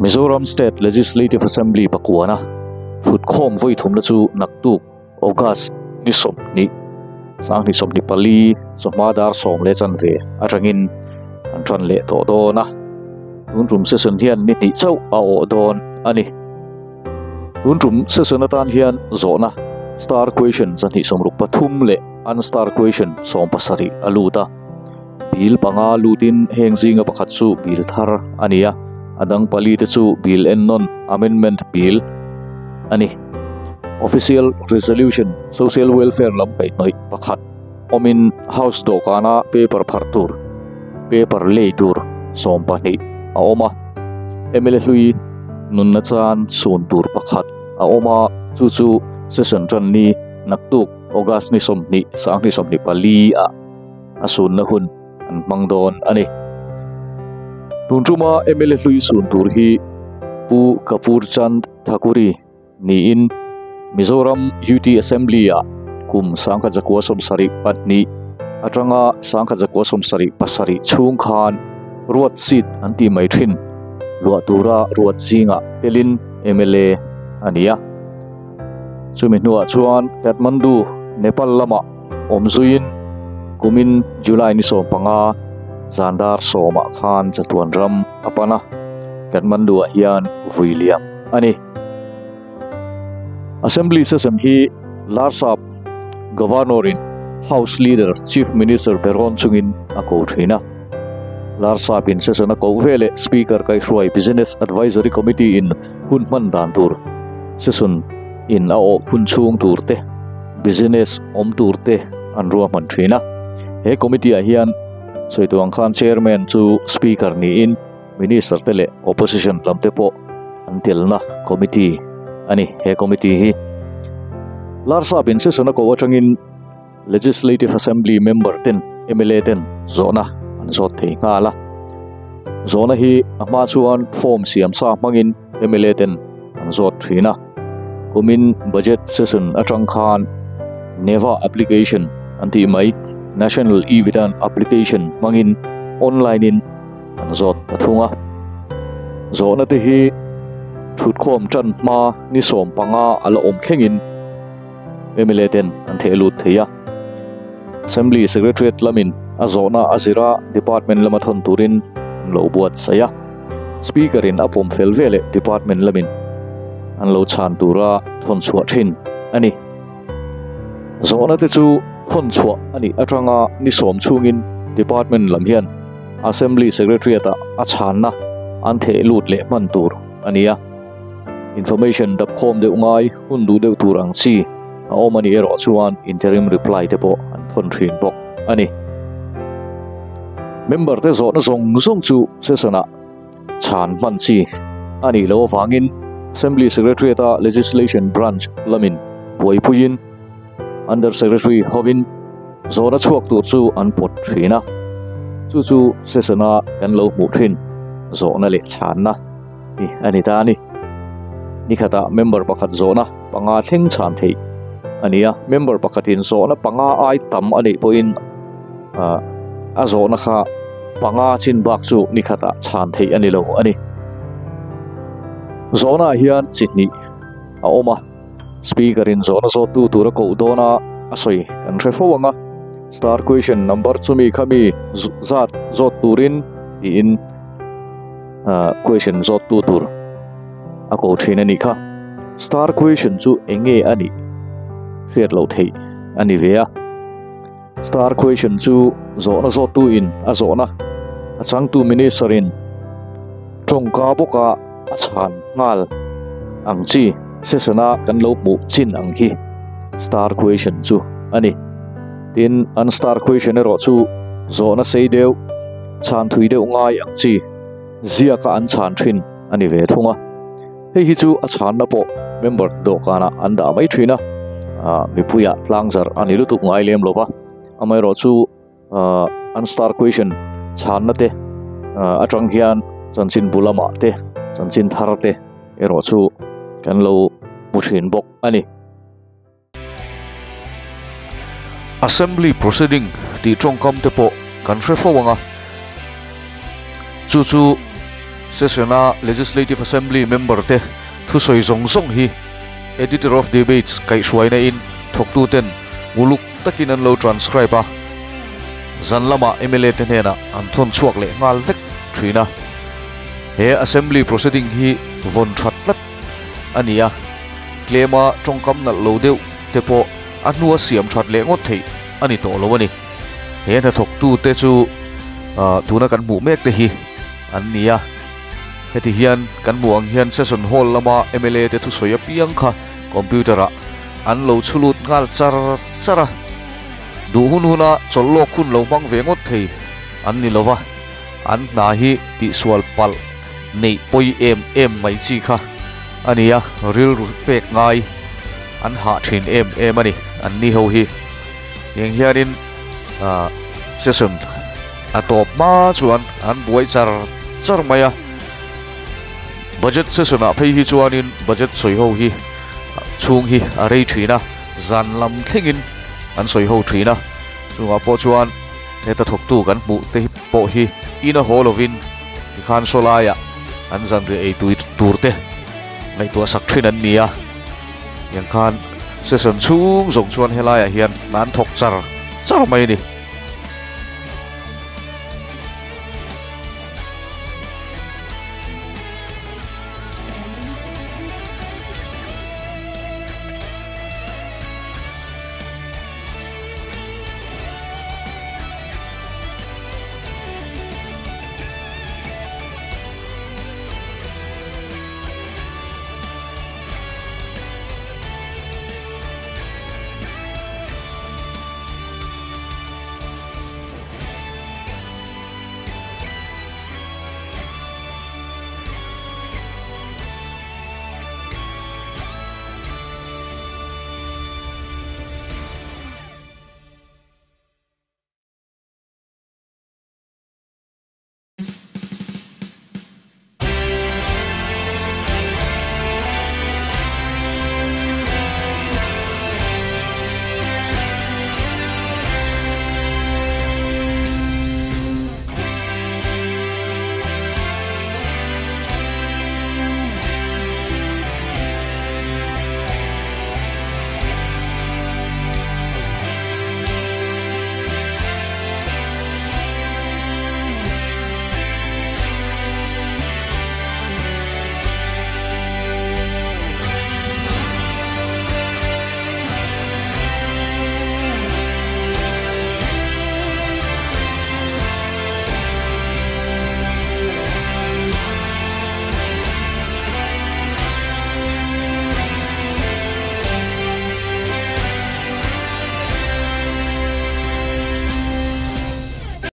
Mizoram State Legislative Assembly pakuana thutkhawm vawi thumna chu naktuk August ni 20, 2024 chawhma dar 10:15 atangin an tan leh tawh dawn a, tun tum session hian ni hnih chauh a awh dawn a ni. Tun tum session atan hian zawhna star question 263 leh unstar question 70 a lut a. Bill panga lutin heng zinga pakhat chu bill thar a ni a, a dang pali te chu bill ennawn, amendment bill, a ni. Official Resolution, Social Welfare lam kaihhnawih pakhat awmin House dawhkana paper pharh tur, paper lei tur 12 a awm a, mla hlui nunna chan sun tur pakhat a awm a, chu chu session tan ni naktuk August ni 20, 2024 ah. a sunna hun an hmang dawn a ni. Tun tuma mla hlui sun tur hi Pu Kapoor Chand Thakuri niin Mizoram UT Assembly-ah kum 1972 atanga 1977 chhung khan ruat seat an tih mai thin luah tura ruat zingah telin mla a ni a. Chumi hnuah chuan Kathmandu, Nepal lamah awm zuiin kumin July ni 15 zan dar 10 ah khan chatuan ram a pan a, Kathmandu ah hian vui liam a ni. Assembly session hi Larsap Governor in House Leader Chief Minister berawn chungin a ko thin a. Larsap in session a koh veleh Speaker kaihhruai Business Advisory Committee in hun hman dan tur session in a awh hun chhung tur te, business awm tur te an ruahman thin a. He committee ah hian sawitu ang khan chairman chu speaker niin minister te leh opposition lam te pawh an telna committee a ni. He committee hi Larsap in session a koh atangin Legislative Assembly member ten mla ten zawhna an zawt thei nghal a. Zawhna hi a hma chuan form siam sa hmangin mla ten an zawt thin a. Kumin budget session atang khan NEVA application an tih mai National E-Vidhan application hmangin online in an zawt ta thung a. Zawhna te hi thutkhawm tan hma ni 15 a la awm thlengin mla ten an theh lut thei a. Assembly Secretariat lamin a zawhna a zira department lama thawn turin an lo buatsaih a. Speaker in a pawm fel veleh department lamin an lo chhan tura thawn chhuah thin a ni. Zawhna te chu thawn chhuah a nih atanga ni 10 chhungin department lam hian Assembly Secretariat ah a chhanna an theh lut leh hman tur a ni a. Information dap khawm deuh ngai hun duh deuh tur ang chi a awm a nih erawh chuan interim reply te pawh an thawn thin bawk a ni. Member te zawhna zawng zawng chu session ah chhan hman chi a nih loh avangin Assembly Secretariat a Legislation Branch lamin buaipuiin Under Secretary hovin zawhna chhuak tur chu an pawt thin a, chu chu session a kan lo hmuh thin zawhna leh chhanna hi a ni ta a ni. Nikhatah member pakhat zawhna panga thleng chhan theih a ni a, member pakhatin zawhna panga ai tam a neih pawhin a zawhna kha panga chin bak chu nikhatah chhan theih a ni lo a ni. Zawhnaah hian chi hnih a awm a. Speaker in zawhna zawttu tur a koh dawn a, a sawi kan hre fo ang a. Star question number chumi khami zat zawt turin tiin question zawttu tur a ko thin a nih kha. Star question chu eng nge a nih hriat loh theih a ni ve a. Star question chu zawhna zawttu in a zawhna a changtu minister in tawngka bawka a chhan nghal ang chi session a kan lo hmuh chin ang hi star question chu a ni. Tin, an star question erawh chu zawhna sei deuh chhan thui deuh ngai ang chi ziaka an chhan thin a ni ve thung a. Hei hi chu a chhanna pawh member dawhkanah an dah mai thin a, mipuiah tlangzarh a ni lutuk ngai lem lo va. Amaherawh chu an star question chhanna te atang hian chanchin bu lamah te chanchin thar te erawh chu kan lo hmu thin bawk a ni. Assembly proceeding tih tawngkam te pawh kan hre fo ang a, chu chu Session-a Legislative Assembly member-te thusawi zawng zawng hi Editor of Debates kaihhruaina in thawktuten uluk takin an lo transcribe a, zan lamah mla te hnenah an thawn chhuak leh nghal vek thin a. He Assembly proceeding hi vawn that tlat a ni a, tlema tawngkam nalh lo deuh te pawh a hnua siam that leh ngawt theih a ni tawh lo a ni. He hnathawktute chu tuna kan hmuh mek te hi an ni a. Heti hian kan hmuh ang hian session hall lama mla te thusawi apiang kha computer ah an lo chhu lut nghal char char a, duh hun huna chawlh lawk hun lo hmang ve ngawt thei an ni lova, an hna hi tihsual palh neih pawi em em mai chi kha a ni a, rilru pek ngai an hah thin em em a ni an ni ho hi. Tiang hianin ah session a tawp hma chuan an buai char char mai a, budget session ah phei hi chuanin budget sawi ho hi chhung hi a rei thin a, zan lam thlengin an sawi ho thin a, chungah pawh chuan heta thawktu kan hmuh te pawh hi in a haw lovin tikhan saw laiah an zanriah ei tui tur te ngaihtuah sak thin an ni a, tiang khan session chhung zawng chuan helaiah hian an thawk char char mai a ni.